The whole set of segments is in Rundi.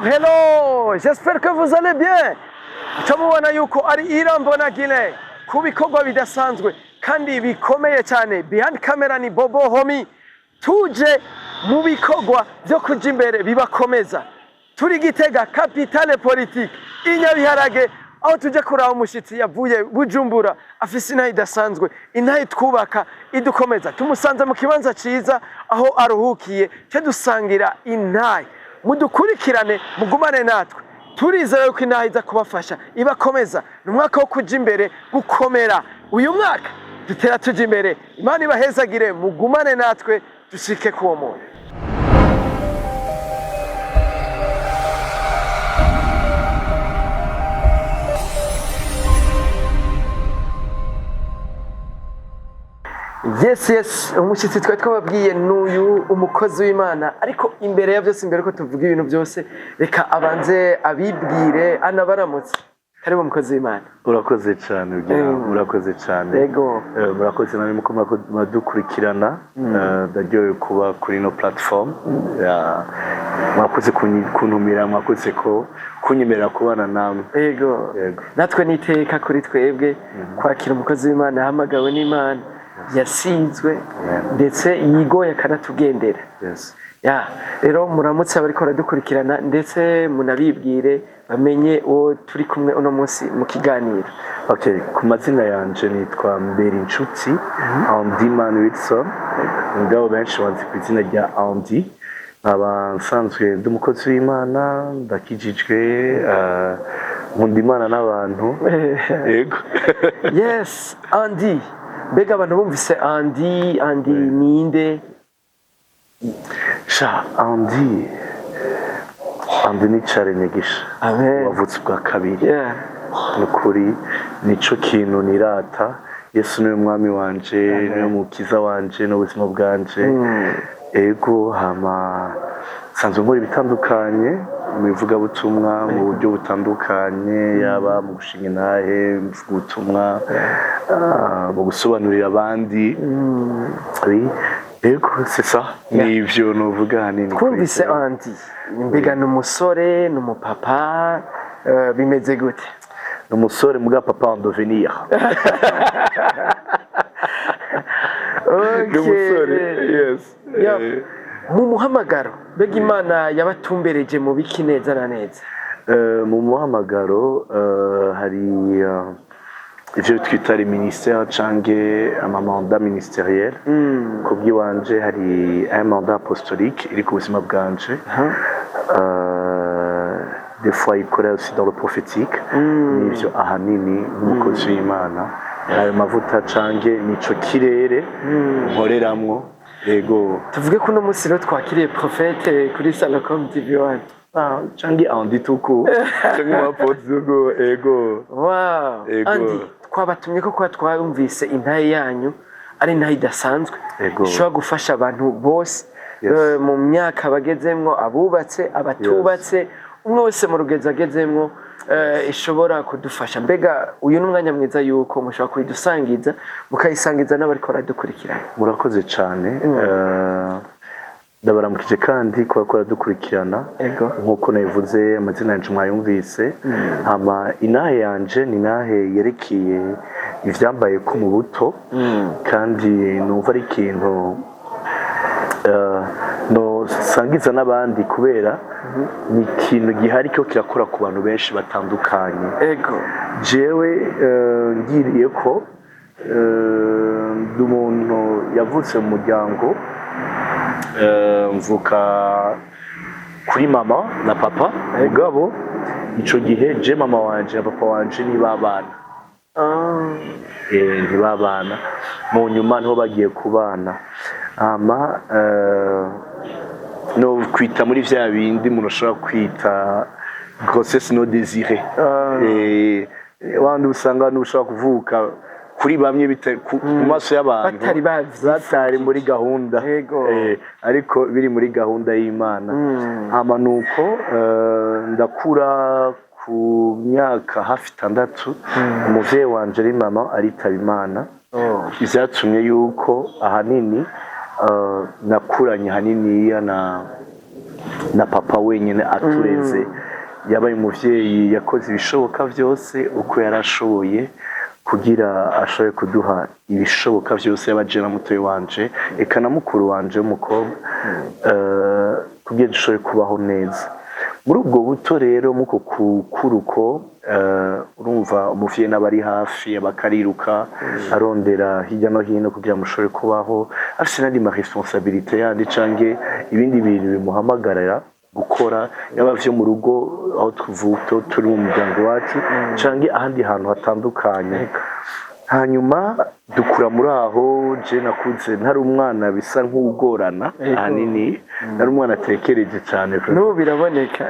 Hello, j'espère que vous allez bien. Muca yuko ari Irambona Guinée ku bikorwa bidasanzwe kandi bikomeye cyane. Behind camera ni Bobo Homi. Tuje mu bikorwa byo kuja imbere bibakomeza. Turi Gitega, capitale politique, Inyabiharage, aho tuje kuraba umushitsi yavuye Bujumbura, afise intahe idasanzwe, intahe twubaka idukomeza. Tumusanze mu kibanza ciza aho aruhukiye, ce dusangira intahe. Mudukurikirane, mugumane natwe. Turizera yuko intahe iza kubafasha, ibakomeza. Ni umwaka wo kuja imbere, gukomera. Uyu mwaka dutera tuja imbere. Imana ibahezagire, mugumane natwe dushike kuwo muntu. Yes, umushyitsi twari twababwiye n'uyu, umukozi w'Imana. Ariko imbere ya byose, imbere ko tuvuga ibintu byose, reka abanze abibwire, anabaramutse. Karibu, umukozi w'Imana. Urakoze cyane ugira. Urakoze cyane. Yego. Murakoze namwe muko muradukurikirana. Ndaryohewe kuba kuri ino platform. Mwakoze kuntumira, mwakoze ko kunyemerera kubana namwe. Yego. Yego. Natwe niteka kuri twebwe kwakira umukozi w'Imana yahamagawe n'Imana, yasizwe, ndetse yigoye akanatugendera. Ya, rero muramutse abariko baradukurikirana, ndetse munabibwire bamenye uwo turi kumwe uno munsi mu kiganiro. Okay, ku mazina yanje nitwa Mbere Inshuti Andy Man Wilson, mugabo benshi banzi ku izina rya Andy. Nkaba nsanzwe ndi umukozi w'Imana, ndakijijwe, nkunda Imana n'abantu. Yego. Yes, Andy. Mbega abantu bumvise Andy, Andy ninde? Sha, Andy, Andy ni Nyigisha Amen. wavutse ubwa kabiri. Ni ukuri nico kintu nirata. Yesu niwe mwami wanje, niwe mukiza wanje n'ubuzima bwanje. Ego, hama nsanzwe nkora ibitandukanye mu ivugabutumwa mu buryo butandukanye, yaba mu gushinga intahe, mu ivugabutumwa, mu gusobanurira abandi. Oui. Ego, c'est ça, nivyo novuga ahanini kuri Twumvise ivyo. Andy, mbega ni umusore, ni umupapa, bimeze gute? Ni umusore muga papa en devenir. Ni umusore, yes. Mu muhamagaro, mbega Imana yabatumbereje mu biki neza na neza? Mu muhamagaro hari ivyo twita les ministères canke ama mandat ministériel. Ku bw'iwanje hari un mandat apostolique iri ku buzima bwanje. Des fois ikora aussi dans le prophétique. Nivyo ahanini nk'umukozi w'Imana, ayo mavuta canke nico kirere nkoreramwo. Ego. Tuvuge ko uno munsi rero twakiriye prophète kuri Salocom TV 1. Ah, canke Andy tuku canke mapote tuku, ego. Wow. Ego. Andy, twabatumye ko kuba twumvise intahe yanyu ari intahe idasanzwe, ishobora gufasha abantu bose, mu myaka bagezemwo, abubatse, abatubatse, umwe wese mu rugezo agezemwo, ishobora kudufasha. Mbega uyu ni umwanya mwiza yuko mushobora kuyidusangiza, mukayisangiza n'abariko baradukurikirana. Murakoze cyane. Ndabaramukije kandi kuba dukurikirana. Nk'uko nabivuze, amazina yanje mwayumvise. Hama intahe yanje ni intahe yerekeye ivyambaye ko mu buto, kandi numva ari ikintu nosangiza n'abandi, kubera ni ikintu gihari ko kirakora ku bantu benshi batandukanye. Jewe ngiriye ko ndi umuntu yavutse mu muryango, mvuka kuri mama na papa, mugabo ico gihe je mama wanje na papa wanje ntibabana. Ntibabana, mu nyuma niho bagiye kubana. Hama no kwita muri vya bindi umuntu ashobora kwita grossesse non désirée. Wandi usanga n'ushobora kuvuka kuri bamwe ku maso y'abantu Batari bavyifuza. batari muri gahunda. Ariko biri muri gahunda y'Imana. Hama nuko ndakura, ku myaka hafi 6 umuvyeyi wanje ari mama aritaba Imana. Ivyatumye yuko ahanini nakuranye haniniya na Na papa wenyine atureze, yabaye umuvyeyi, yakoze ibishoboka byose uko yari ashoboye kugira ashobore kuduha ibishoboka byose, yaba je na mutoyi wanje, eka na mukuru wanje w'umukobwa, kugira dushobore kubaho neza muri ubwo buto. Rero muko kukuruko, urumva umuvyeyi n'abari hafi abakariruka arondera hirya no hino kugira mushobore kubaho, afise n'andi ma responsabilité yandi canke ibindi bintu bimuhamagarira gukora, yaba vyo mu rugo aho tuvuka, turi mu muryango wacu, canke ahandi hantu hatandukanye. Hanyuma dukura muri aho. Je nakuze ntari umwana bisa nk'ugorana. Ahanini nari umwana atekereje cyane. N'ubu biraboneka.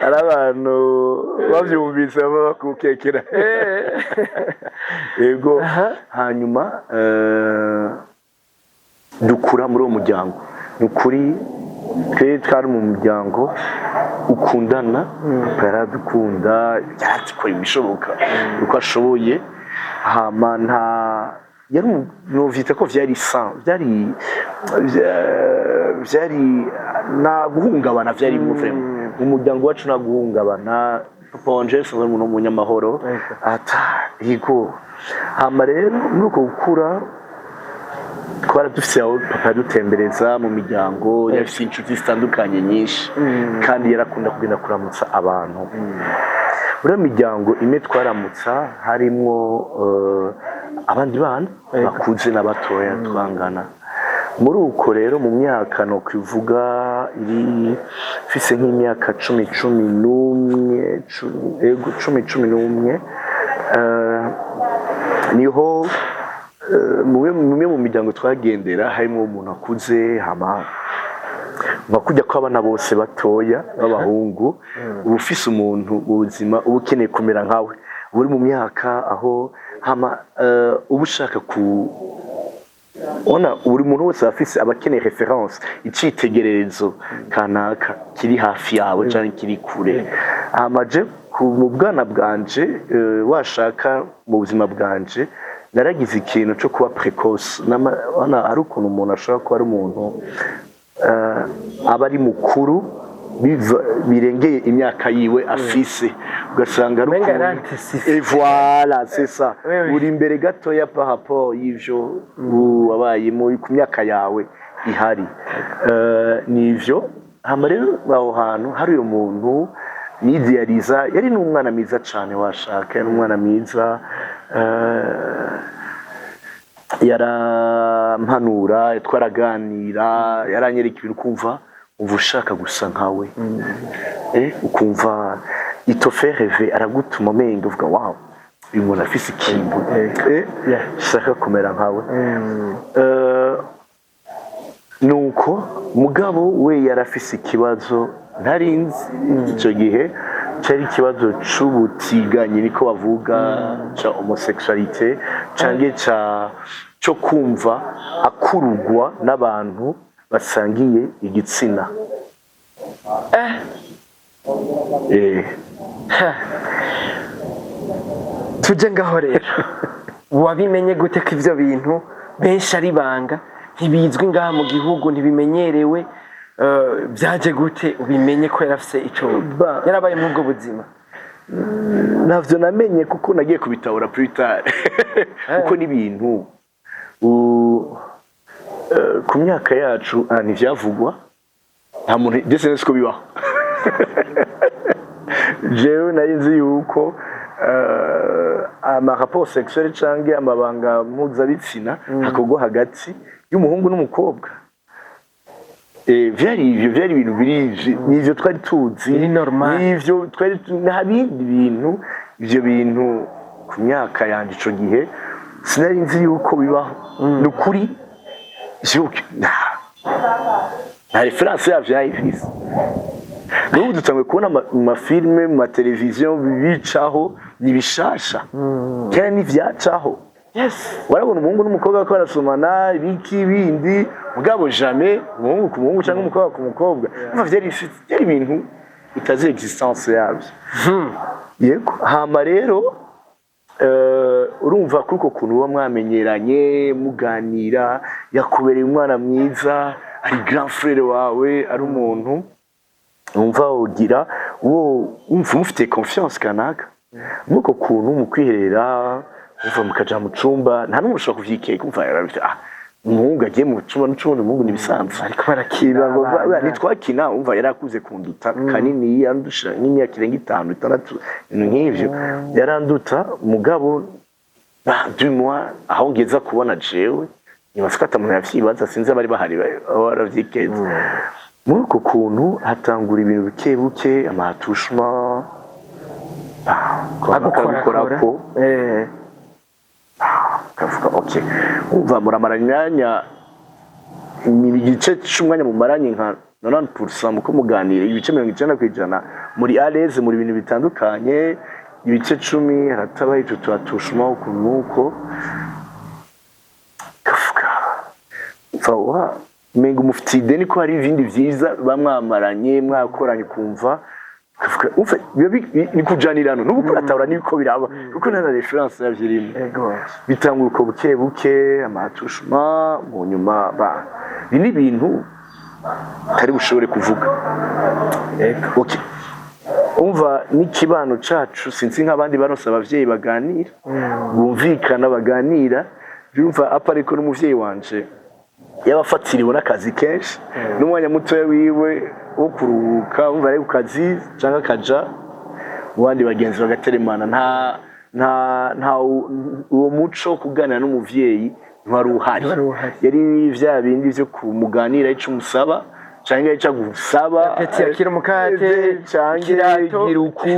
Hari abantu bavyumvise baba bakukekera. Yego. Hanyuma dukura muri uwo muryango. Ni ukuri, twe twari mu muryango ukundana. Papa yaradukunda, yaradukora ibishoboka uko ashoboye. Hama nta yari novita ko vyari sans, vyari nta guhungabana, vyari vraiment mu muryango wacu nta guhungabana. Papa wanje yasanzwe ari umuntu w'umunyamahoro. Ata yego. Hama rero muri uko gukura twara dufise aho papa yadutembereza mu miryango. Yari afise inshuti zitandukanye nyinshi, kandi yarakunda kugenda kuramutsa abantu. Muri iyo miryango imwe twaramutsa harimwo abandi bana bakuze n'abatoya twangana. Muri uko rero, mu myaka no kuvuga iri mfise nk'imyaka 10, 11, ego, 10, 11, niho mumwe mu miryango twagendera harimo umuntu akuze. Hama nka kujya kw'abana bose batoya b'abahungu, uba ufise umuntu mu buzima uba ukeneye kumera nkawe, uba uri mu myaka aho. Hama uba ushaka ku ona buri muntu wese aba afise, aba akeneye référence, icitegererezo kanaka kiri hafi yawe canke kiri kure. Hama je mu bwana bwanje, washaka mu buzima bwanje naragize ikintu co kuba précoce. Wana ari ukuntu umuntu ashobora kuba ari umuntu aba ari mukuru birengeye imyaka yiwe afise, ugasanga ari Umenga ukuntu yaranticipe. Et voilà, c'est ça. Oui, oui. Uri imbere gatoya par rapport y'ivyo wabayemo ku myaka yawe ihari. Nivyo. Hama rero aho hantu hari uyu muntu nidiyariza, yari n'umwana mwiza cane, washaka yari umwana mwiza, yarampanura, twaraganira, yaranyereka ibintu, ukumva umva ushaka gusa nkawe, ukumva il te fait rêver, aragutuma amenga uvuga: "Wow, uyu muntu afise ikintu, shaka kumera nkawe." Nuko mugabo we yarafise ikibazo ntarinzi icyo gihe, cyari ikibazo c'ubutinganyi, niko bavuga, ca homosexualité, canke ca cyo kumva akurugwa n'abantu basangiye igitsina. Tujye ngaho rero, wabimenye gute ko ivyo bintu benshi ari banga, ntibizwi ngaha mu gihugu, ntibimenyerewe? Byaje gute ubimenye ko yarafise ico yarabaye muri ubwo buzima? Navyo namenye kuko nagiye kubitahura plus tard, kuko n'ibintu ku myaka yacu ntivyavugwa, nta muntu ndetse nzi ko bibaho. Jewe nari nzi yuko ama rapport sexuel canke amabanga mpuzabitsina hakorwa hagati y'umuhungu n'umukobwa. Vyari ivyo, vyari ibintu biri nivyo twari tuzi. Biri normal. Nivyo twari nta bindi bintu. Ivyo bintu ku myaka yanje ico gihe sinari nzi yuko bibaho, ni ukuri. Nta référence yavyo nayifise. N'ubu dutanguye kubona mu ma films, mu mateleviziyo bicaho, ni bishasha. Kera ntivyacaho. Warabona umuhungu n'umukobwa bariko barasomana, ibiki bindi, mugabo jamais umuhungu ku muhungu cyangwa umukobwa ku mukobwa. Umva, vyari ibintu utazi existence yabyo. Yego. Hama rero urumva kuri uko kuntu muba mwamenyeranye, muganira, yakubereye umwana mwiza. Ari grand frère wawe, ari umuntu wumva wogira uwo wumva umufitiye confiance kanaka. Muri uko kuntu mu kwiherera, wumva mukaja mu cumba, nta n'umwe ushobora kuvyikeka. Umva yarabifite, ah, umuhungu agiye mu cumba n'ucundi umuhungu ntibisanzwe. Ariko barakina abana. Ntitwakina. Umva, yari akuze kunduta kanini, yarandusha nk'imyaka irenga 5, 6, ibintu nk'ivyo. Yaranduta, mugabo bah, du moins aho ngeza kubona jewe nibaza ko ata muntu yavyibaza. Sinzi abari bahari baravyikeza. Muri uko kuntu hatangura ibintu buke buke, ama attouchements, Agukorakora. ko kavuga ok, umva, muramara imyanya, igice c'umwanya mumaranye nka 90% muko muganira, ibice 90% muri à l'aise muri bintu bitandukanye, ibice 10 haratabaho icyo tu attouchements ukuntu nuko kavuga umva wa menga umufitiye ideni ko hari ibindi vyiza bamwamaranye, mwakoranye, ukumva kavuga umva biba ni kujanirano n'ubu kuratahura n'ibiko biraba kuko nta na référence yavyo irimo. Bitangura uko buke buke, ama attouchements, mu nyuma ba ibi ni ibintu utari bushobore kuvuga. Okay. Umva, n'ikibano cacu, sinzi nk'abandi baronse abavyeyi baganira, bumvikana, baganira. Byumva apa, ariko n'umuvyeyi wanje yabafatiriwe n'akazi kenshi n'umwanya mutoya wiwe wo kuruhuka, umva, ari ku kazi canke akaja mu bandi bagenzi bagateremana. Nta uwo muco wo kuganira n'umuvyeyi ntiwari uhari. Ntiwari uhari. Yari vya bindi vyo kumuganira ico umusaba canke ico agusaba. Peti akira umukate, canke ikirato. Gira uku,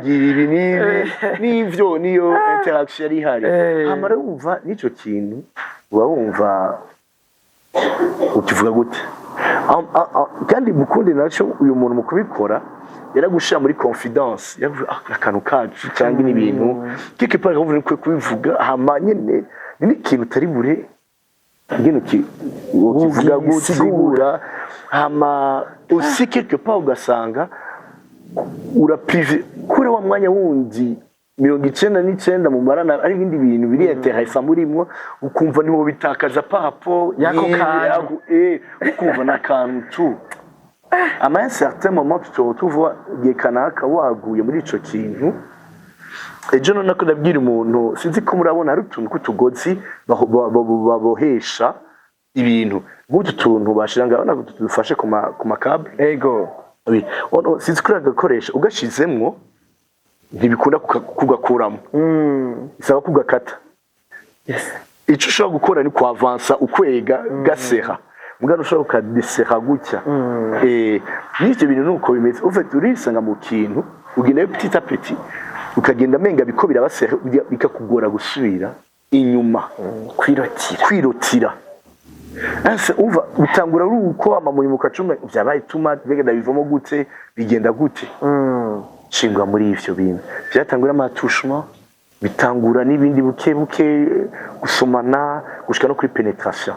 gira ibi n'ibi n'ivyo, niyo interaction yari ihari. Hama rero wumva n'ico kintu uba wumva ukivuga gute? Kandi mukundi naco uyu muntu mu kubikora yaragushira muri confidence, yaravuga ah, akantu kacu cyangwa n'ibintu quelque part akavuga ko kubivuga, hama nyene ni n'ikintu utari bure ngene ukivuga gusigura. Hama aussi quelque part ugasanga uraprive kuri wa mwanya wundi 99 mumarana ari ibindi bintu biri intéressant murimwo, ukumva niwo bitakaza par rapport Y'ako kantu. Ukumva n'akantu tu ama un certain moment tu te retrouves igihe kanaka waguye muri ico kintu. Ejo none ko ndabwira umuntu, sinzi ko murabona hari utuntu tw'utugozi babohesha ibintu, nk'utu tuntu bashira ngaho ntabwo tudufashe ku ma câbles. Oui. Ono sinzi kuri agakoresha ugashizemwo ntibikunda kugakuramo, bisaba kugakata. Ico ushobora gukora ni kwavansa ukwega gaseha, mugabo ushobora kukadeseha gutya. N'ivyo bintu nuko bimeze. Ufite urisanga mu kintu ugenda petit à petit, ukagenda menga biko birabaseha, bikakugora gusubira inyuma. Kwirotira. Kwirotira. Ese umva, bitangura ari uko amamuyi mu kacumi vyabaye tuma mbega ndabivamo gute, bigenda gute? Nshingwa muri ivyo bintu byatangura ama attouchements, bitangura n'ibindi buke buke, gusomana, gushika no kuri pénétration.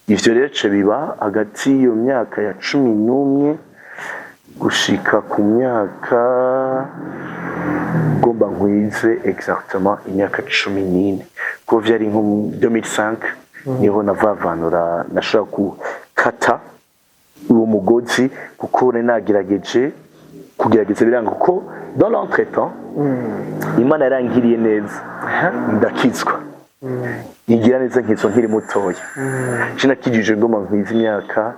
Ivyo rero ce biba hagati y'iyo myaka ya 11 gushika ku myaka ngomba nkwize exactement imyaka 14, kuko vyari nko mu 2005 niho navavanura, nashobora gukata uwo mugozi, kuko nari nagerageje kugerageza biranga, kuko dans l'entretemps Imana yarangiriye neza, ndakizwa, igira neza, nkizwa nkiri mutoya. Je nakijije ngoma nkwiza imyaka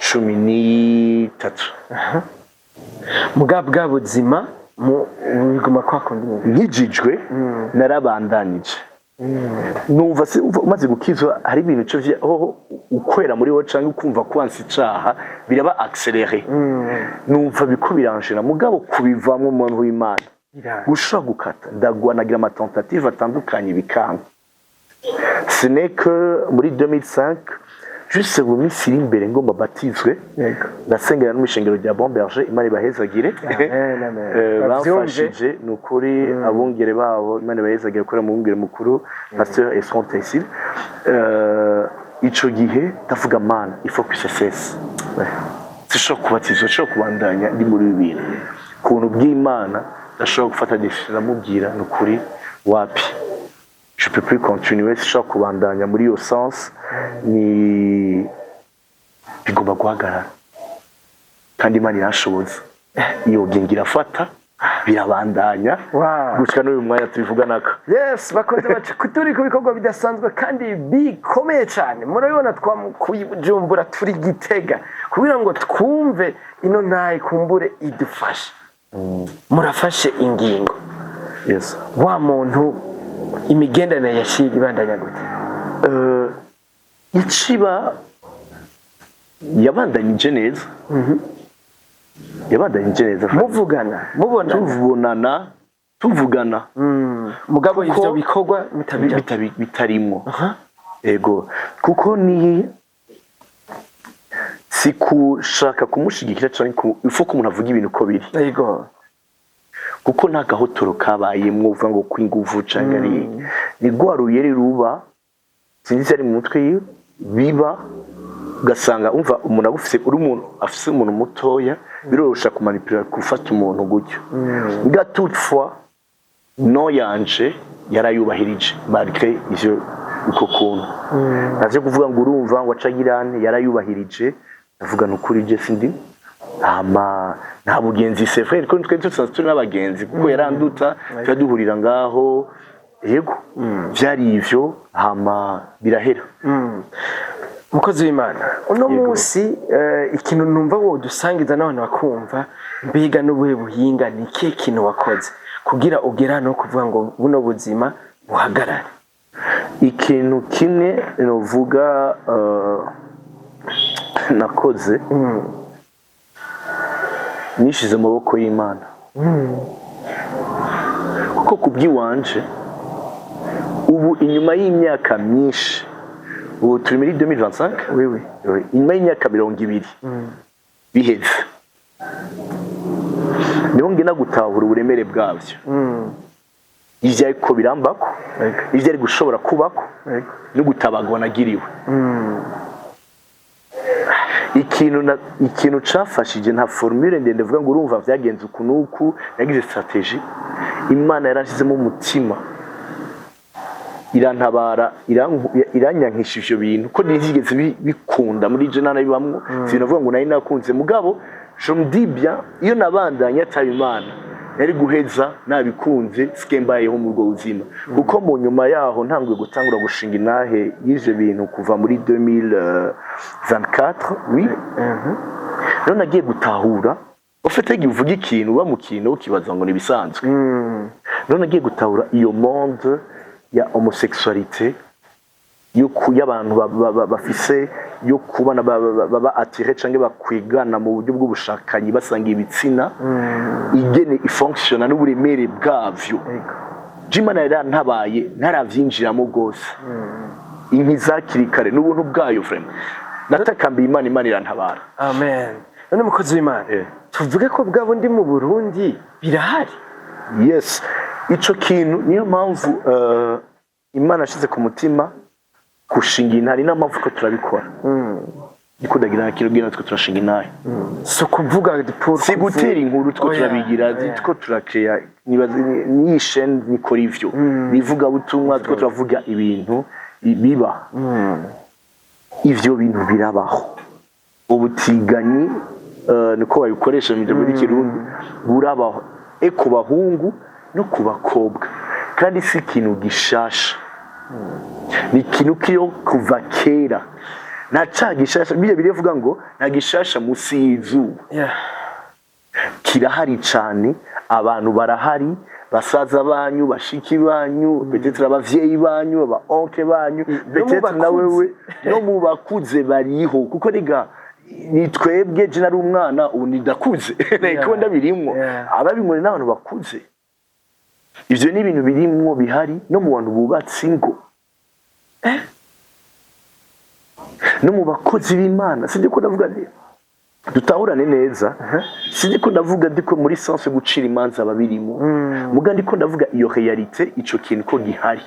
13. Muga bwa buzima mu biguma kwa kundi nyene. Nkijijwe narabandanije, numva se umva umaze gukizwa hari ibintu cyo hoho ukwera muri wowe canke ukumva kwansa icaha biraba accéléré. Numva biko biranshira, mugabo kubivamwo, umuntu w'Imana, Biranga. gushobora gukata, ndagwa, nagira ama tentatives atandukanye bikanga. Ce n'est que muri 2005, juste mu minsi iri imbere ngomba batizwe, ndasengera no mu ishengero rya Bon Berger, Imana ibahezagire. Amen, amen. Bavyumve. Bamfashije ni ukuri, abungere babo Imana ibahezagire, kubera mu bungere mukuru Pasteur Esron Tessil. Ico gihe ndavuga: "Mana, il faut que ça cesse, sinshobora kubatizwa, nshobora kubandanya ndi muri ibi bintu." Ku buntu bw'Imana ndashobora gufata décision, ndamubwira: "Ni ukuri, wapi." Je peux plus continuer, sinshobora kubandanya muri iyo sens, ni bigomba guhagarara. Kandi Imana iranshoboza, iyo ngingo irafata, birabandanya gushika n'uyu mwanya tubivuganaka. Yes, bakunze bacu, turi ku bikorwa bidasanzwe kandi bikomeye cyane. Murabibona, twamukuye i Bujumbura, turi Gitega kugira ngo twumve ino ntaye, kumbure idufashe. Murafashe ingingo. Yes. Wa muntu, imigenderanire yaciye ibandanya gute? Iciba yabandanyije neza, yabandanyije neza. Muvugana, mubonana? Tubonana, tuvugana. Mugabo Kuko- ivyo bikorwa mutabijya? Bitarimwo. Ego, kuko ni si kushaka kumushigikira canke ifo ko umuntu avuga ibintu uko biri, kuko nta gahotoro kabayemwo uvuga ngo kwinguvu canke ari ni rwa ruyeri ruba, sinzi ari mu mutwe yiwe, biba ugasanga umva umuntu agufise, uri umuntu afise umuntu mutoya, birorosha kumanipula, gufata umuntu gutyo. Nga toutefois no yanje yarayubahirije malgré ivyo, uko kuntu navyo kuvuga ngo urumva ngo acagirane, yarayubahirije. Ndavuga nukuri je sindi hama nta bugenzi, c'est vrai ko twe dusanzwe turi n'abagenzi, kuko yaranduta, tuba duhurira ngaho. Yego, vyari ivyo, hama birahera. Mukozi w'Imana, uno Yego. munsi ikintu numva wodusangiza n'abantu bakumva, mbega n'ubuhe buhinga, ni ikihe kintu wakoze kugira ugere hano kuvuga ngo buno buzima buhagarare? Ikintu kimwe novuga nakoze, nishize mu maboko y'Imana, kuko ku bw'iwanje ubu inyuma y'imyaka myinshi, ubu turi muri 2025. Oui, oui. Oui, inyuma y'imyaka 20 biheze, niho ngenda gutahura uburemere bwabyo, ivyo ariko birambako, ivyo ari gushobora kubako no gutabagwa nagiriwe. Ikintu cafashije, nta formule ndende vuga ngo urumva vyagenze uku nuku, nagize stratégie. Imana yarashizemo umutima, irantabara, iranyankisha ivyo bintu, ko ntizigeze bikunda muri je, nanabibamwo. Sinavuga ngo nari nakunze, mugabo je me dis bien, iyo nabandanya ataba Imana, nari guheza nabikunze, sike mbayeho muri ubwo buzima. Kuko mu nyuma yaho ntanguye gutangura gushinga intahe y'ivyo bintu kuva muri 2024, oui. Rero nagiye gutahura, ufite igihe uvuga ikintu, uba mu kintu ukibaza ngo ni ibisanzwe. Rero nagiye gutahura iyo monde ya homosexualité, yo y'abantu bafise yo kubana baba attiré canke bakwigana mu buryo bw'ubushakanyi, basanga ibitsina, ingene ifonctiona n'uburemere bwavyo. Jimana yarantabaye, ntaravyinjiramo rwose, inkiza hakiri kare n'ubuntu bwayo. Vraiment natakambiye Imana, Imana irantabara. Amen. None mukozi w'Imana, tuvuge ko bwa bundi mu Burundi birahari? Yes, ico kintu niyo mpamvu Imana yashize ku mutima gushinga intare, niyo mpamvu ko turabikora. Niko ndagira na kino natwe turashinga intare. Si ukuvuga pour Si gutera inkuru, two Oya, turabigira. Oya. Two turakeya, nibaza niyi chaîne nikora ivyo bivugabutumwa, two turavuga ibintu biba. Ivyo bintu birabaho, ubutiganyi, niko babikoresha mu ijambo ry'Ikirundi, burabaho ku bahungu no ku bakobwa. Kandi si ikintu gishasha, ni ikintu kiriho kuva kera, nta caha gishasha. Bijya birivuga ngo nta gishasha musi y'izuba. Kirahari cane, abantu barahari, basaza banyu, bashiki banyu, peut-être abavyeyi banyu, aba oncle banyu, peut-être na bakuze. Wewe no mu bakuze bariho, kuko rega ni twebwe, je nari umwana, ubu ndakuze, niko ndabirimwo. Ababinkore n'abantu bakuze, ivyo ni ibintu birimwo, bihari no mu bantu bubatse ingo, no mu bakozi b'Imana. Sindi ko ndavuga nti dutahurane neza, sindi ko ndavuga ndiko muri sens yo gucira imanza ababirimo, muga ndiko ndavuga iyo réalité, ico kintu ko gihari,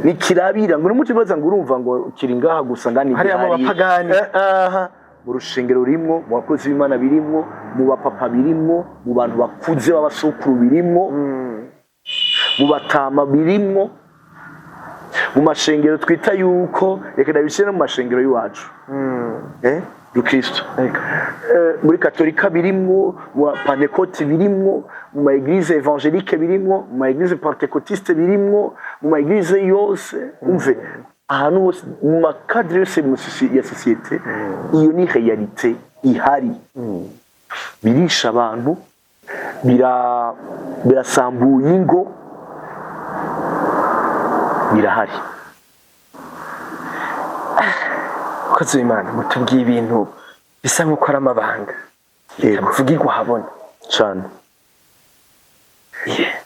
nikirabira ngo numuti baza ngo urumva ngo kiri ngaha gusa ngani. Hariya mu Gihari. bapagani. Aha mu rushengero rimwo, mu bakozi b'Imana birimwo, mu bapapa birimwo, mu bantu bakuze b'abasokuru birimwo, mu batama birimwo. Mu mashengero twita yuko, reka ndabishyire no mu mashengero y'iwacu, rukristo. Muri katolika birimwo, mu pantekote birimwo, mu ma église évangélique birimwo, mu ma église pentecôtiste birimwo, mu ma église yose, umve, ahantu hose, mu ma cadre yose ya société, iyo ni réalité ihari. Birisha abantu, birasambuye ingo, birahari. Mukozi w'Imana, mutubwiye ibintu bisa nk'uko ari amabanga bitavugirwa habona. Cane.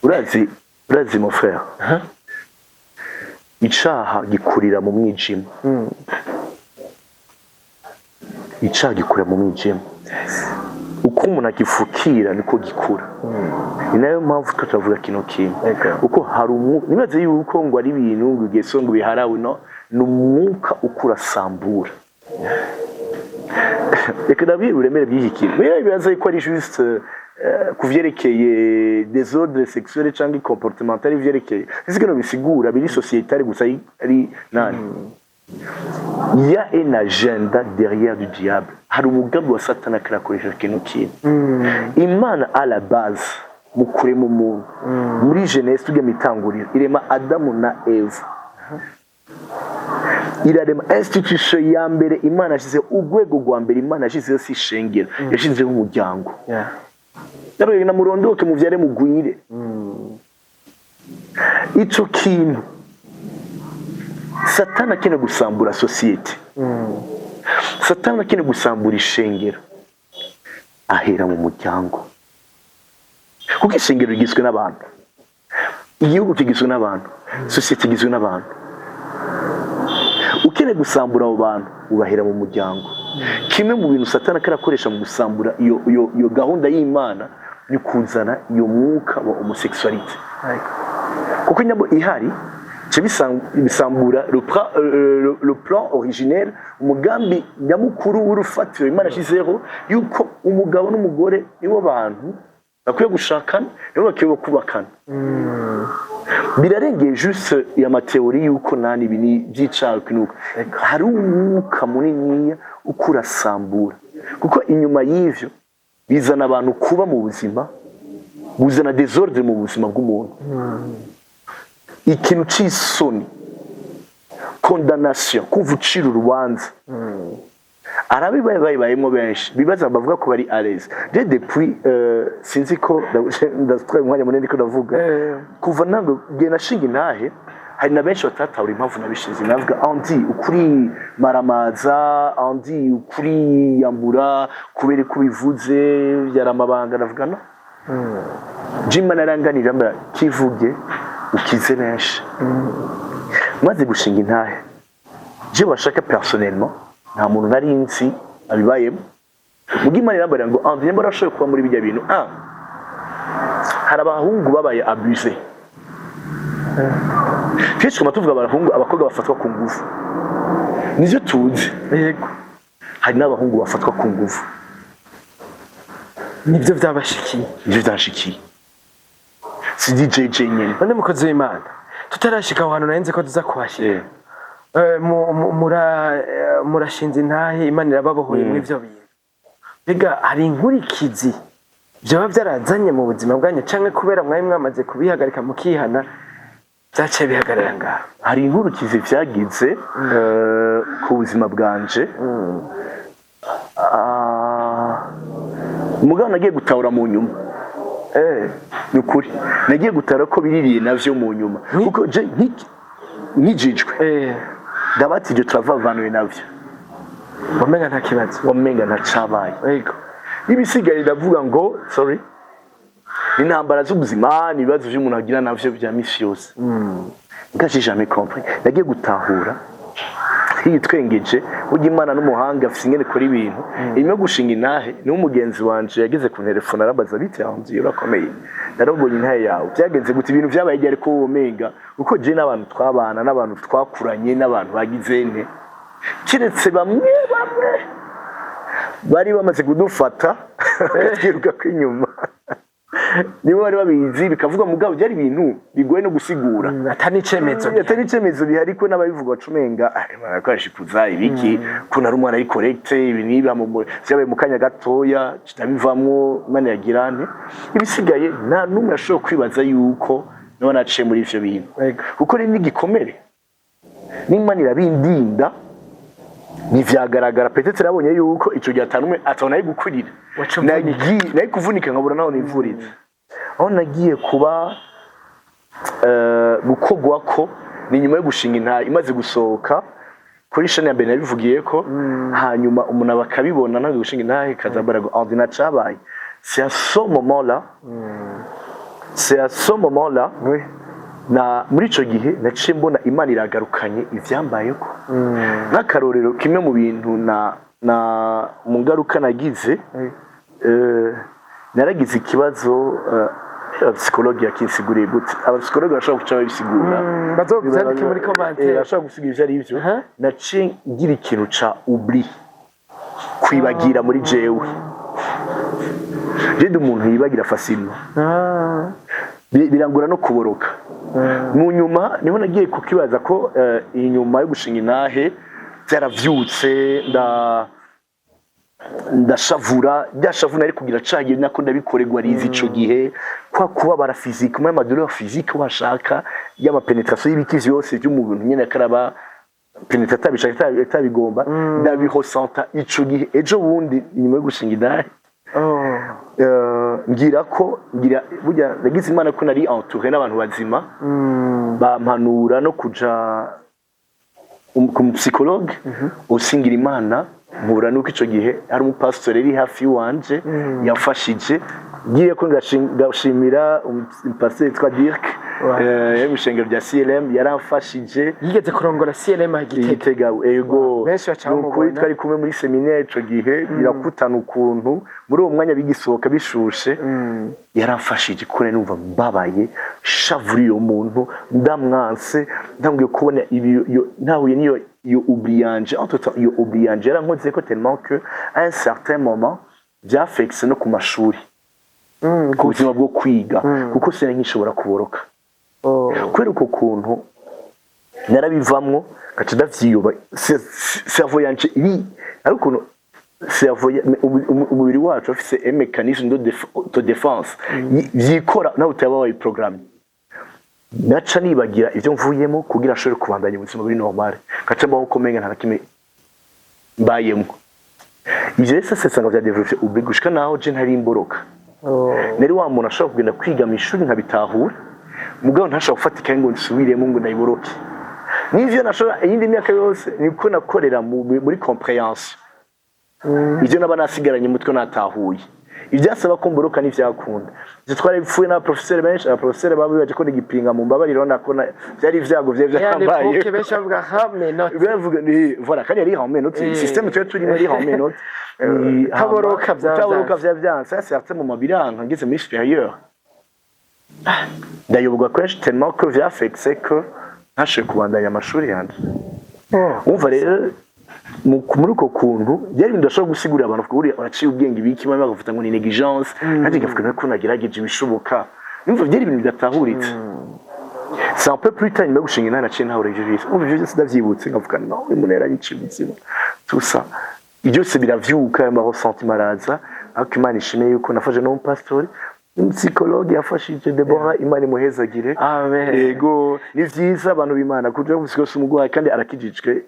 Urazi, mon frère, icaha gikurira mu mwijima. Icaha gikurira mu mwijima. Uko umuntu agifukira niko gikura. Ni nayo mpamvu twe turavuga kino kintu, kuko hari umwuka. Nibaze yuko ngo ari ibintu ngo igeso ngo biharawe. No ni umwuka ukurasambura. Reka ndabwire uburemere bw'iki kintu. Biriya bibaza yuko ari juste ku vyerekeye désordre sexuel cyangwa comportemental, ivyerekeye sisi kino bisigura biri sociétal gusa, ari nani. Il y a un agenda derrière du diable. Hari umugambi wa Satani akarakoresha kino kintu. Imana, à la base, mu kurema umuntu, muri Genèse tujya mu itanguriro, irema Adamu na Eva, irarema. Institution ya mbere Imana yashyizeho, urwego rwa mbere Imana yashyizeho, si ishengero, yashyizeho umuryango. Na murondoke, muvyare, mugwire. Ico kintu, Satani akeneye gusambura société, Satani akeneye gusambura ishengero, ahera mu muryango, kuko ishengero rigizwe n'abantu, igihugu kigizwe n'abantu, société igizwe n'abantu. Ukeneye gusambura abo bantu, ubahera mu muryango. Kimwe mu bintu Satani akarakoresha mu gusambura iyo gahunda y'Imana ni kuzana iyo mwuka wa homosexualité, kuko nyabo ihari ce bisambura le plan originel, umugambi nyamukuru w'urufatiro Imana yashyizeho, yuko umugabo n'umugore nibo bantu bakwiye gushakana, nibo bakwiye kubakana. Birarengeye juste ya ma théorie yuko nani ibi ni by'icaha nuko hari umwuka muniniya ukurasambura, kuko inyuma y'ivyo bizana abantu kuba mu buzima, buzana désordre mu buzima bw'umuntu, ikintu c'isoni, condamnation, kumva ucira urubanza. Arabibaye bayibayemo benshi, bibaza bavuga ko bari à l'aise. Je depuis sinzi ko ndatwaye umwanya munini ko ndavuga. Kuva ntabwo gihe nashinga intahe, hari na benshi batatahura impamvu nabishize. Navuga andi ukuri maramaza, andi ukuri yambura kubera ko ubivuze byari amabanga. Navuga no jima naranganira mbara kivuge ukize benshi. Maze gushinga intahe, je bashaka personnellement, nta muntu nari nzi abibayemo. Muga Imana irambwira ngo andi nimba arashoboye kuba muri bijya bintu, hari abahungu babaye abusé. Kenshi twama tuvuga abahungu, abakobwa bafatwa ku ngufu, nivyo tuzi. Hari n'abahungu bafatwa ku ngufu. Nibyo byabashikiye? Nivyo vyanshikiye, si DJ nyene. None mukozi w'Imana, tutarashika aho hantu, nari nzi ko tuza kuhashika. Murashinze intahe, Imana irababohoye muri ivyo bintu. Mbega hari inkurikizi vyoba vyarazanye mu buzima bwanyu, canke kubera mwari mwamaze kubihagarika mukihana, vyaciye bihagarara ngaho? Hari inkurikizi vyagize ku buzima bwanje. Mugabo nagiye gutahura mu nyuma. Ni ukuri, nagiye gutahura ko biririye navyo mu nyuma, kuko je nkijijwe, ndabatije, turavavanuye navyo. Wamenga nta kibazo. Wamenga ntacabaye. Ibisigaye ndavuga ngo sorry, ni intambara z'ubuzima, ni ibibazo vy'umuntu agira navyo bya misi yose. Nga j'ai jamais compris. Nagiye gutahura yitwengeje, burya Imana n'umuhanga, afise ingene ikora ibintu. Inyuma yo gushinga intahe, niho umugenzi wanje yageze ku telefone, arambaza bite yanzu, urakomeye, narabonye intahe yawe, byagenze gute, ibintu vyabaye igihe, ariko womenga kuko je n'abantu twabana, n'abantu twakuranye, n'abantu bagize nte, kiretse bamwe bamwe bari bamaze kudufata twiruka ko inyuma. Nibo bari babizi, bikavuga, mugabo byari ibintu bigoye no gusigura. Ata n'icemezo. Atari icemezo bihari, ko n'ababivuga bacumenga bakoresha ibiki, ko nari umwana ari correct. Ibi niba vyabaye mu kanya gatoya, ndabivamwo, Imana yagira nte, ibisigaye nta n'umwe ashobora kwibaza yuko naba naciye muri ivyo bintu, kuko ni n'igikomere n'Imana irabindinda, ntivyagaragara. Peut-être nabonye yuko ico gihe atanumwe atabona ari gukurira. Waca uvunika. Nagiye nari kuvunika nkabura naho nivuriza. Aho nagiye kuba gukogwa ko ni nyuma yo gushinga intahe, imaze gusohoka kuri chaîne ya mbere nabivugiye ko, hanyuma umuntu bakabibona ntabwo gushinga intahe kazambara ngo ordinateur cabaye. C'est à ce moment là, c'est à ce moment là na muri ico gihe naciye mbona Imana iragarukanye ivyambayeko. Nk'akarorero, kimwe mu bintu na mu ngaruka nagize, naragize ikibazo, abapsychologue yakinsiguriye gute, abapsychologue bashobora guca babisigura. Bazovyandike muri commentaire. Bashobora gusigura ivyo ari vyo. Naciye ngira ikintu ca oubli, kwibagira muri jewe. Je ndi umuntu yibagira facilement. Birangora no kuboroka. Mu nyuma niho nagiye kukibaza ko inyuma yo gushinga intahe byaravyutse, ndashavura. Rya shavu nari kugira cagiye nako ndabikorerwa rizi ico gihe, kwa kubabara physique, ama douleur physique washaka, y'ama pénétration, y'ibiki vyose by'umuntu nyene akaraba pénétrer atabishaka, atabigomba, ndabihosanta ico gihe ejo bundi inyuma yo gushinga intahe. Ngira ko ngira burya nagize Imana ko nari entouré n'abantu bazima, bampanura no kuja ku psychologue. Usingira Imana mpura nuko ico gihe ari umupasitori yari hafi y'uwanje yamfashije. Ngiye ko ngashimira umupasitori yitwa Dirk, yo mw'ishengero rya CLM, yaramfashije. Yigeze kurongora CLM Gitega. Igitega, ego. Benshi baca Ni ukuri, bamubona. twari kumwe muri séminaire ico gihe, birakutana ukuntu muri uwo mwanya bigisohoka bishushe. Yaramfashije kuko nari numva mbabaye, shavuriye uwo muntu, ndamwanse, ntanguye kubona ibi ntahuye n'iyo iyo oubli yanje. Entre temps iyo oubli yanje yarankoze ko tellement que à un certain moment byafekise no ku mashuri, ku buzima bwo kwiga, kuko sinari nkishobora kuboroka kubera uko kuntu narabivamwo, ngaca ndavyiyoba. Cerveau yanje iri ari ukuntu cerveau umubiri wacu afise un mécanisme de défense vyikora nawe utaba wayiprogramme. Naca nibagira ivyo mvuyemo kugira ashobore kubandanya ubuzima buri normal, ngaca mbaho uko umenga nta na kimwe mbayemwo. Ivyo rero sasa nsanga vya développé oubli gushika naho je ntari imboroka. Nari wa muntu ashobora kugenda kwiga mu ishuri nkabitahura, mugabo ntashobora gufata ikaye ngo nsubiremo ngo ndayiboroke. N'ivyo nashobora iyindi myaka yose niko nakorera muri compréhension, ivyo naba nasigaranye umutwe natahuye. Ivyasaba ko mboroka ntivyakunda. Ivyo twarabipfuye n'abaprofeseri benshi. Abaprofeseri baba bibaje ko nigipinga mu mbabariro, nako vyari ivyago vyari vyambaye. L'époque benshi bavuga rame note. Bavuga ni voilà, kandi yari rame note. Système twari turimo yari rame note. Utaboroka vya utaboroka vya vyanse. À certain moment biranka, ngeze muri supérieur ndayoborwa kenshi tellement que vyafekse que ntashoboye kubandanya amashuri yanje. Umva rero, muri uko kuntu byari ibintu udashobora gusigurira abantu, kuko buriya uraciye ubwenge ibiki, bamwe bagavuga ngo ni négligence, nanjye ngavuga ko nagerageje ibishoboka. Numva byari ibintu bidatahuritse. C'est un peu plus tard, nyuma yo gushinga inama, naciye ntahura ivyo byose. Umva, ivyo byose ndavyibutse nkavuga: no, uyu muntu yaranyiciye ubuzima, tout ça, byose biravyuka, ama ressentiment araza. Ariko Imana ishimwe yuko nafashe no pastori, psychologue yafashije Deborah, Imana imuhezagire. Amen. Yego, ni vyiza abantu b'Imana kuja gusiga umugwayi kandi arakijijwe,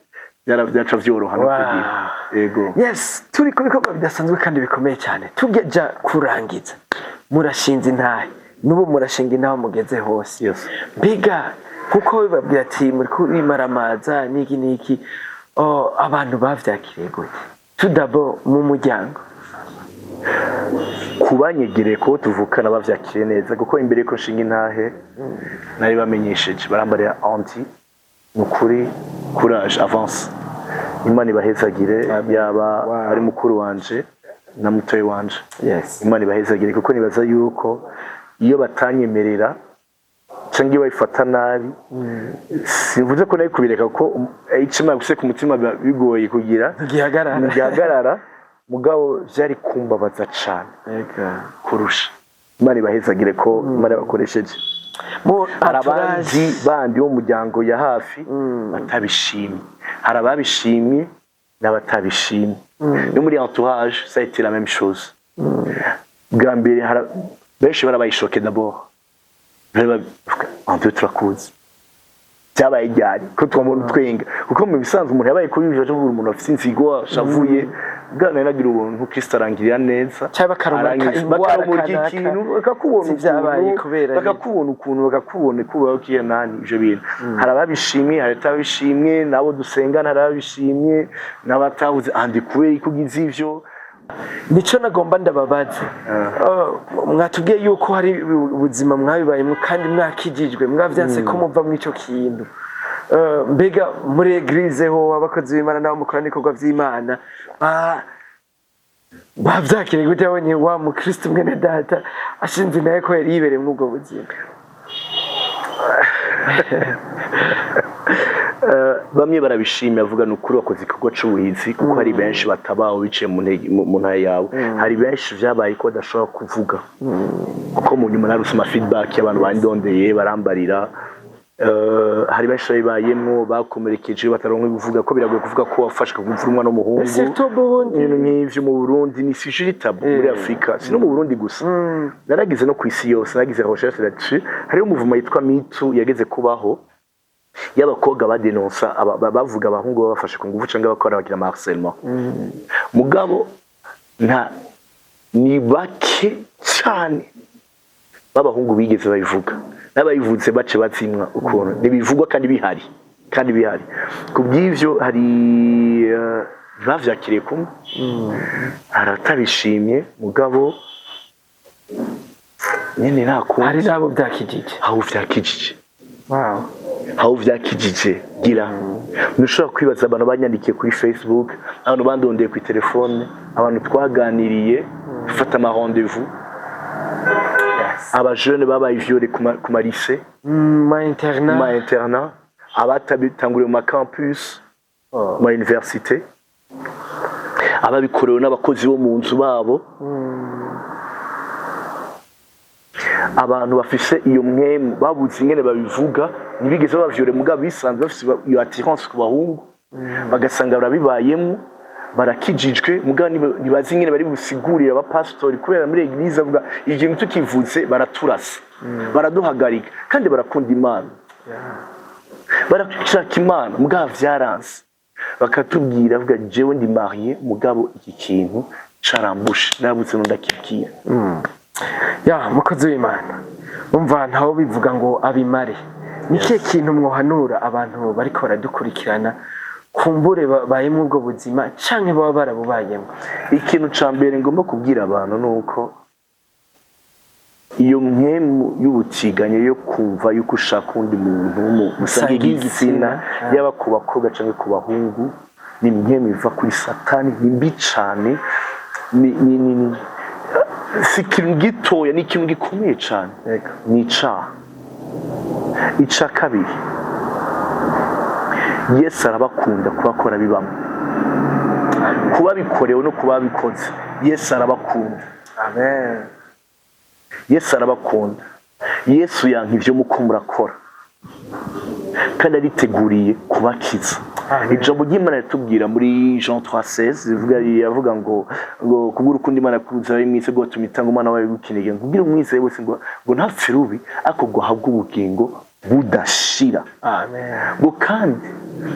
byaca vyoroha no kugira yego. Yes, turi ku bikorwa bidasanzwe kandi bikomeye cyane. Tugeja kurangiza, murashinze intahe, n'ubu murashinga intahe mugeze hose. Mbega kuko bibabwira ati muri kubimaramaza n'iki n'iki, oh, abantu bavyakiriye gute? Tudabo mu muryango. Kubanyegereye ko tuvukana bavyakiriye neza, kuko imbere yuko nshinga intahe nari bamenyesheje, barambarira anti ni ukuri, courage, avance, Imana ibahezagire. Amen. Yaba ari mukuru wanje na mutoyi wanje, Imana ibahezagire, kuko nibaza yuko iyo batanyemerera cyangwa iyo babifata nabi, simvuze ko nari kubireka, kuko icyo Imana guseka umutima biba bigoye kugira ntigihagarara. Ntigihagarara, mugabo vyari kumbabaza cane kurusha. Imana ibahezagire ko Imana yabakoresheje. Mu Hari entourage. abandi bandi bo mu muryango ya hafi batabishimye, hari ababishimye n'abatabishimye. No muri entourage, ça a été la même chose. Bwa mbere benshi barabaye choqué d'abord. Bari bavuga: "Andre, turakuzi, byabaye ryari ko twamubona utwenga?" Kuko mu bisanzwe umuntu yabaye kuri ivyo, avuga umuntu afite inzigo, ashavuye. Bwana, nagira ubuntu, Kristo arangirira neza. Cyangwa bakarumaka ingwara bakarumurika kanaka. ikintu, bakakubona Z'ivyabaye ukuntu kubera bakakubona ukuntu bakakubona kubaho kiya nani ivyo bintu. Hari ababishimye, hari abatabishimye, nabo dusengana, hari ababishimye n'abatabuze andi kubera ko ugize ivyo. Nico nagomba ndababaza. Mwatubwiye yuko hari ubuzima mwabibayemo kandi mwakijijwe, mwavyanse ko muva muri ico kintu. Mbega muri église ho, abakozi b'Imana n'abo mukora n'ibikorwa vy'Imana bavyakiriye gute, babonye wa mukristo mwene data ashinze nawe ko yari yibereye muri ubwo buzima? Bamwe barabishimye, avuga ni ukuri wakoze igikorwa c'ubuhizi, kuko hari benshi batabaho biciye mu ntara yawe. Hari benshi vyabaye ko badashobora kuvuga, kuko mu nyuma naruse ama feedback y'abantu bandondeye barambarira. Hari benshi babibayemwo, bakomerekeje, bataronka kuvuga, ko biragoye kuvuga ko wafashwe kumvura umwana w'umuhungu. Surtout Burundi. Ibintu nk'ivyo mu Burundi ni sujet tabou muri Afrika, si no mu Burundi gusa. Naragize no kw'isi yose, naragize recherche là-dessus. Hariho umuvuma yitwa MeToo yageze kubaho, y'abakobwa badenonsa bavuga abahungu babafashe ku ngufu cyangwa bakora bagira ama harcèlement. Mugabo nta ni bake cyane b'abahungu bigeze babivuga, n'ababivuze bace bazimwa ukuntu ntibivugwa, kandi bihari, kandi bihari. Ku bw'ivyo hari bavyakiriye kumwe, hari abatabishimye, mugabo nyene nta kundi. Hari n'abo byakijije. Aho vyakijije. Aho vyakijije gira ntushobora kwibaza abantu banyandikiye kuri Facebook, abantu bandondeye kuri telefone, abantu twaganiriye dufata ama rendez-vous, abajene babaye violés ku ma lycée, ma internat, ma internat, abatabitanguriye mu ma campus, ma université, ababikorewe n'abakozi bo mu nzu babo, abantu bafise iyo mwemu babuze ingene babivuga, ntibigeze babavyore, mugabo bisanzwe bafise iyo attirance ku bahungu, bagasanga barabibayemo, barakijijwe, mugabo ntibazi ingene bari busigurire abapasitori, kubera muri église avuga ikintu tukivuze baraturasa, baraduhagarika, kandi barakunda Imana, barashaka Imana, mugabo vyaranse. Bakatubwira, avuga: "Jewe ndi marié, mugabo iki kintu carambushe, narabuze ndakibwira." Ya mukozi w'Imana, umva, ntawe bivuga ngo abimare. Ni kihe kintu mwohanura abantu bariko baradukurikirana, kumbure bayemwo ubwo buzima canke baba barabubayemo? Ikintu ca mbere ngomba kubwira abantu ni uko iyo mpemu y'ubutiganye, yo kumva yuko ushaka undi muntu musangiye igitsina, yaba ku bakobwa canke ku bahungu, ni impemu iva kuri Satani, ni mbi cane, ni si ikintu gitoya, ni ikintu gikomeye cane. Ni icaha. Ica kabiri, Yesu arabakunda kuba akora bibamo, kuba bikorewe no kuba bikoze. Yesu arabakunda. Amen. Yesu arabakunda. Yesu yanka ibyo muko murakora, kandi ariteguriye kubakiza. Amen. Ijambo ry'Imana ritubwira muri Jean 3:16, rivuga, riravuga ngo kubw'urukundo Imana yakunze abari mw'isi rwatuma itanga umwana wayo w'ikinege, kugira umwizeye wese ngo ntapfe rubi, ariko ngo ahabwe ubugingo budashira. Amen. Ngo kandi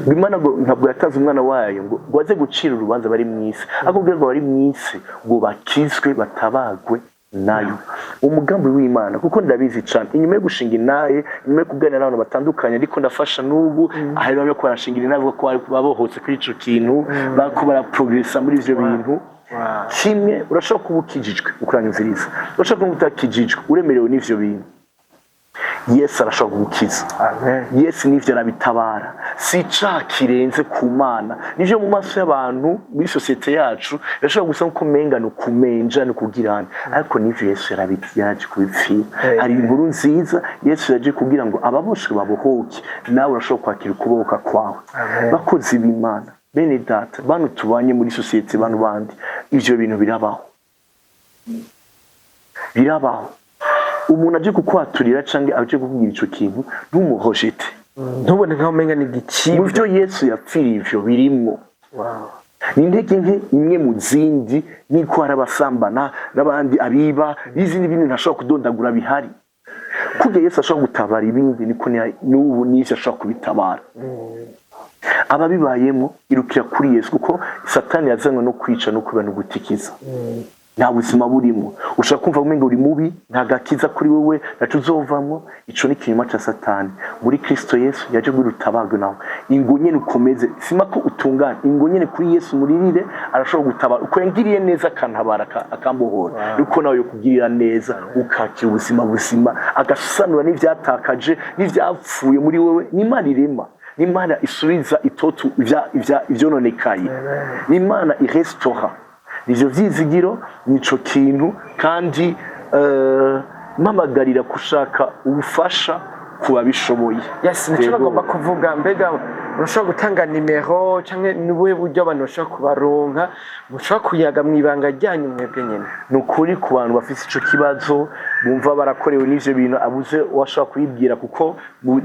ngo Imana ngo ntabwo yatanze umwana wayo ngo aze gucira urubanza bari mu isi, ahubwo kugira ngo bari mu isi ngo bakizwe, batabagwe nayo. Umugambi w'Imana, kuko ndabizi cyane, inyuma yo gushinga intahe, inyuma yo kuganira n'abantu batandukanye, ariko ndafasha n'ubu hari bamwe ko barashingira intahe, bavuga ko babohotse kuri ico kintu, bariko baraprogresa muri ivyo bintu. Kimwe, urashobora kuba ukijijwe ukuranyumviriza, urashobora kuba utakijijwe, uremerewe n'ivyo bintu, Yesu arashobora kugukiza. Amen. Yesu n'ivyo arabitabara. Si icaha kirenze ku Mana. Nivyo, mu maso y'abantu muri sosiyete yacu birashobora gusa nkuko umenga ni ukumenja, ni ukugirana, ariko n'ivyo Yesu yaraje kubipfira. Hari inkuru nziza: Yesu yaje kugira ngo ababoshwe babohoke. Nawe urashobora kwakira ukubohoka kwawe. Amen. Bakozi b'Imana, bene data, bantu tubanye muri sosiyete, bantu bandi, ivyo bintu birabaho, birabaho. Umuntu aje kukwaturira canke aje kukubwira ico kintu, ntumuhojete. Ntubone nkaho umenga ni Mu igicibwa. vyo Yesu yapfiriye, ivyo birimwo. Ni intege nke imwe mu zindi, niko hari abasambana n'abandi abiba n'izindi bintu ntashobora kudondagura bihari. Kurya Yesu ashobora gutabara ibindi, niko n'ubu n'ivyo ashobora kubitabara. Ababibayemo, irukira kuri Yesu, kuko Satani yazanywe no kwica no kwiba no gutikiza. Nta buzima burimo. Ushobora kumva umenga uri mubi, nta gakiza kuri wewe, ntaco uzovamwo. Ico ni ikinyoma ca Satani. Muri Kristo Yesu yaje kugira utabagwe nawe. Ingo nyene ukomeze, sima ko utungane, ingo nyene kuri Yesu muririre, arashobora gutabara. Uko yangiriye neza akantabara, akambohora, nuko nawe yokugirira neza, ukakira ubuzima buzima, agasanura n'ivyatakaje n'ivyapfuye muri wewe. Ni Imana irema, ni Imana isubiza itoto ivyononekaye, ni Imana irestora. Nivyo vyizigiro, nico kintu. Kandi mpamagarira gushaka ubufasha ku babishoboye. Yes, nico Yego. bagomba kuvuga. Mbega urashobora gutanga nimero canke n'ubuhe buryo abantu bashobora kubaronka, mushobora kuyaga mu ibanga ryanyu mwebwe nyene? Ni ukuri, ku bantu bafite ico kibazo, bumva barakorewe n'ivyo bintu, abuze uwashobora kubibwira, kuko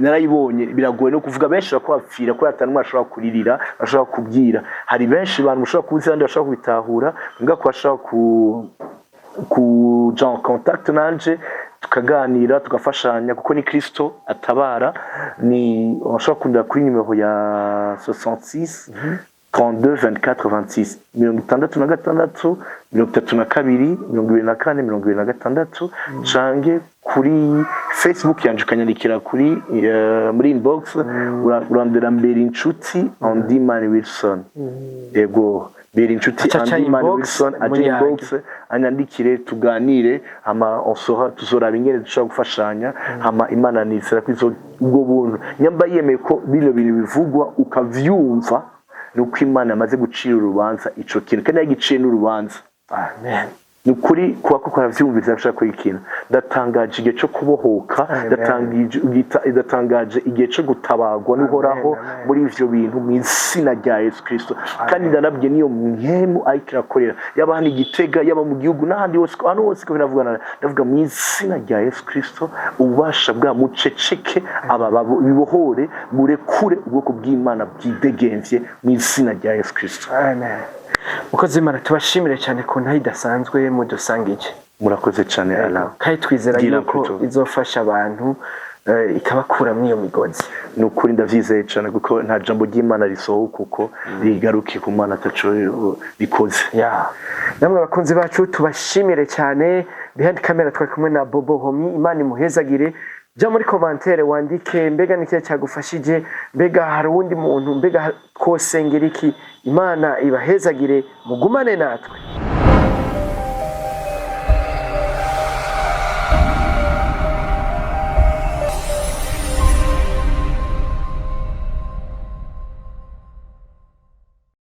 narayibonye, biragoye no kuvuga. Benshi bakaba bapfira kubera ata n'umwe ashobora kuririra, bashobora kubwira. Hari benshi bantu mushobora kubuza, abandi bashobora kubitahura. Mbwa ko bashobora kuja en contact nanje, tukaganira, tugafashanya, kuko ni Kristo atabara. Ni bashobora kundira kuri nimero ya 66 32 24 26, 66 32 24 26, canke kuri Facebook yanje ukanyandikira kuri muri inbox. Urandera Mbere Inshuti Andy Man Wilson. Yego, Mbere Inshuti Aca aca Andy Man inbox, Wilson, aje muyage. inbox anyandikire, tuganire, hama on saura, tuzoraba ingene dushobora gufashanya. Hama Imana nizera ko ubwo buntu, nyamba yemeye ko bino bintu bivugwa ukavyumva, ni uko Imana yamaze gucira urubanza ico kintu, kandi yagiciye n'urubanza. Amen. Ni ukuri, kuba koko aravyumviriza, ashaka kuri ikintu. Ndatangaje igihe cyo kubohoka. Amen. Ndatangaje igihe cyo gutabagwa n'Uhoraho Amen. muri ivyo bintu, mu izina rya Yesu Kristo. Kandi ndanabwiye niyo mpemu ariko irakorera, yaba hano i Gitega, yaba mu gihugu n'ahandi hose, ahantu hose ko biravugana, ndavuga mu izina rya Yesu Kristo, ububasha bwa muceceke aba bibohore, murekure ubwoko bw'Imana bwidegemvye mu izina rya Yesu Kristo. Amen. Mukozi w'Imana, tubashimire cyane ku ntaho idasanzwe mudusangije. Murakoze cyane, Allah. Kandi twizera Gira yuko plutôt. izofasha abantu, ikabakura muri iyo migozi. Ni ukuri, ndavyizeye cyane, kuko nta jambo ry'Imana risohoka uko rigaruke ku Mana ataco rikoze. Ya, namwe abakunzi bacu tubashimire cyane. Behind camera twari kumwe na Bobo Homi. Imana imuhezagire. Jya muri commentaire wandike: mbega ni ikihe cyagufashije? Mbega hari uwundi muntu? Mbega twosengera iki? Imana ibahezagire, mugumane natwe.